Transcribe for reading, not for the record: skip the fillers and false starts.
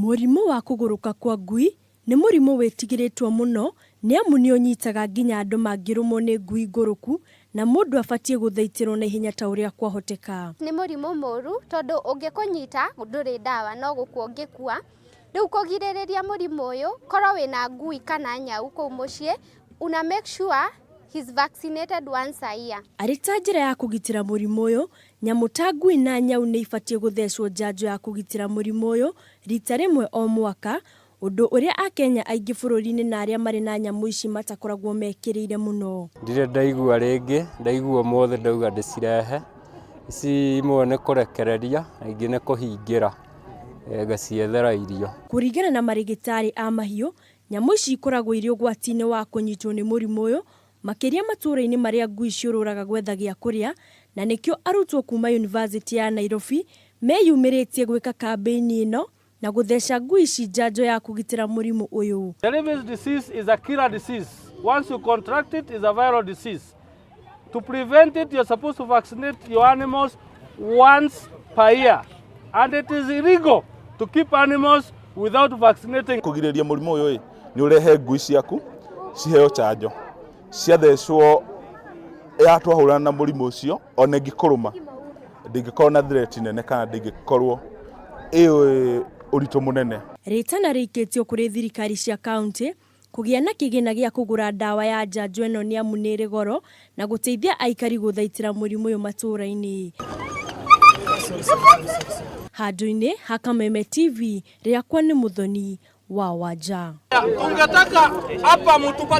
Mũrimũ wa kũgũrũka kwa ngui nĩ mũrimũ wĩtigĩrĩtwo mũno nĩ amu nĩ ũnyitaga nginya andũ mangĩrũmwo nĩ ngui ngũrũku na mũndũ abatiĩ gũthaitĩrwo na ihenya ta ũrĩa kwahoteka. Nĩ mũrimũ mũru tondũ ũngĩkũnyita ndũrĩ ndawa, no gũkua ũngĩkua. Rĩu kũgirĩrĩria mũrimũ ũyũ, korwo wĩna ngui kana nyau kũu mũciĩ, una make sure he's vaccinated once a year. Arĩ ta njĩra ya kũgitĩra mũrimũ ũyũ, nyamũ ta ngui na nyau nĩ ibatiĩ gũthecwo njanjo ya kũgitĩra mũrimũ ũyũ rita rĩmwe o mwaka, ũndũ ũrĩa Akenya aingĩ bũrũri-inĩ na arĩa marĩ na nyamũ ici matakoragwo mekĩrĩire mũno. Ndirĩ ndaigua rĩngĩ, ndaigua ũmũthĩ ndauga ndĩcirehe. Ici imwe nĩ kũrekereria na ingĩ nĩ kũhingĩra ngaciethera irio. Kũringana na marĩgĩtarĩ a mahiũ, nyamũ ici ikoragwo irĩ ũgwati-inĩ wa kũnyitwo nĩ mũrimũ ũyũ makĩria matũũra-inĩ marĩa ngui ciũrũraga gwetha gĩa kũrĩa, na nĩkĩo arutwo kuma yunivasĩtĩ ya Nairobi meyumĩrĩtie gwĩka kambĩini ĩno na gũtheca ngui ici njanjo ya kũgitĩra mũrimũ ũyũ. The rabies disease is a killer disease. Once you contract it, it's a viral disease. To prevent it, you're supposed to vaccinate your animals once per year. And it is illegal to keep animals without vaccinating. Kũgirĩrĩria mũrimũ ũyũ ĩ nĩ ũrehe ngui ciaku ciheo chanjo, ciathecwo ya twahũrana na mũrimũ ũcio, ona ĩngĩkũrũma ndĩngĩkorwo na threat nene kana ndĩngĩkorwo ĩ ũritũ mũnene. Rĩtana rĩikĩtio kũrĩ thirikari cia kaunti kũgĩa na kĩgĩna gĩa kũgũra ndawa ya njanjo ĩno nĩ amu nĩ ĩrĩ goro na gũteithia aikari gũthaitĩra mũrimũ ũyũ matũũra-inĩ. Handũ-inĩ ha Kameme TV, rĩakwa nĩ Mũthoni wa Wanja. Tungetaka hapa mtupatie